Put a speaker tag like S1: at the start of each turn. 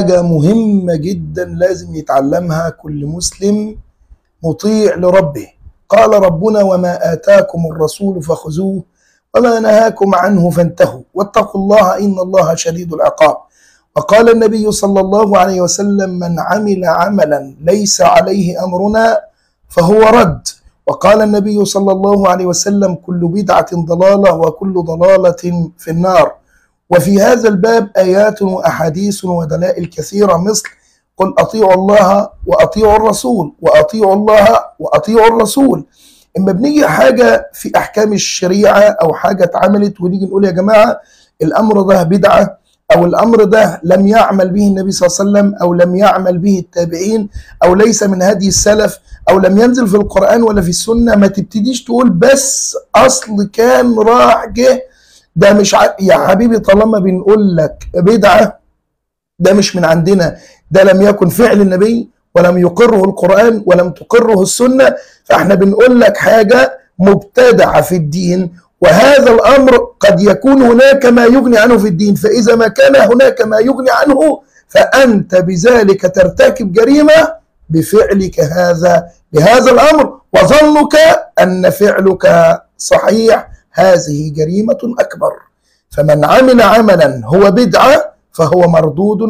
S1: حاجة مهمة جدا لازم يتعلمها كل مسلم مطيع لربه. قال ربنا: وما آتاكم الرسول فخذوه وما نهاكم عنه فانتهوا واتقوا الله إن الله شديد العقاب. وقال النبي صلى الله عليه وسلم: من عمل عملا ليس عليه أمرنا فهو رد. وقال النبي صلى الله عليه وسلم: كل بدعة ضلالة وكل ضلالة في النار. وفي هذا الباب آيات وأحاديث ودلائل كثيرة، مثل: قل أطيعوا الله وأطيعوا الرسول، وأطيعوا الله وأطيعوا الرسول. إما بنيجي حاجة في أحكام الشريعة أو حاجة اتعملت ونيجي نقول يا جماعة الأمر ده بدعة، أو الأمر ده لم يعمل به النبي صلى الله عليه وسلم، أو لم يعمل به التابعين، أو ليس من هدي السلف، أو لم ينزل في القرآن ولا في السنة، ما تبتديش تقول بس أصل كان راح جه ده مش يا حبيبي، طالما بنقول لك بدعة ده مش من عندنا، ده لم يكن فعل النبي ولم يقره القرآن ولم تقره السنة، فاحنا بنقول لك حاجة مبتدعة في الدين، وهذا الأمر قد يكون هناك ما يغني عنه في الدين، فإذا ما كان هناك ما يغني عنه فأنت بذلك ترتكب جريمة بفعلك هذا لهذا الأمر، وظنك أن فعلك صحيح، هذه جريمة أكبر. فمن عمل عملا هو بدعة فهو مردود.